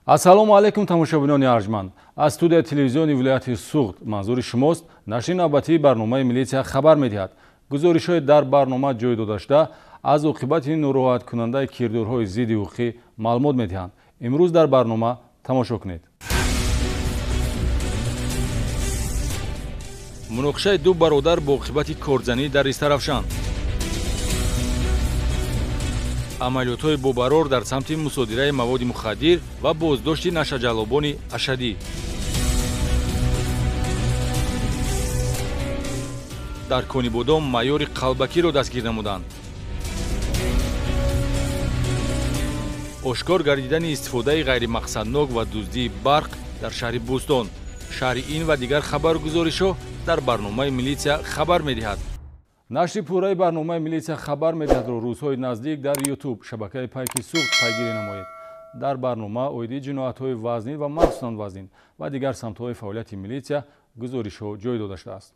Ассалому алайкум, тамошобинони арҷманд. Аз студияи телевизиони вилояти Суғд манзури шумост нашри навбатии барномаи «Милитсия хабар медиҳад». Гузоришҳои дар барнома ҷой додашуда аз оқибати нороҳаткунандаи кирдорҳои зидди ҳуқуқӣ маълумот медиҳанд. Имрӯз дар барнома тамошо кунед. Муноқишаи ду бародар бо оқибати кордзанӣ дар Истаравшан. Амалиётҳои бобарор дар самти мусодираи маводи мухаддир ва боздошти нашаҷаллобони ашадӣ. Дар Конибодом майори қалбакиро дастгир намуданд. Ошкор гардидани истифодаи ғайримақсаднок ва дуздии барқ дар шаҳри Бӯстон. Шарҳи ин ва дигар хабаргузоришҳо дар барномаи «Милитсия хабар медиҳад». Нашри пурраи барномаи «Милитсия хабар медиҳадро» рӯзҳои наздик дар Ютуб шабакаи Пайки Суғд пайгирӣ намоед. Дар барнома оиди ҷиноятҳои вазнин ва махсусан вазнин ва дигар самтҳои фаъолияти милитсия гузоришҳо ҷой дода шудааст.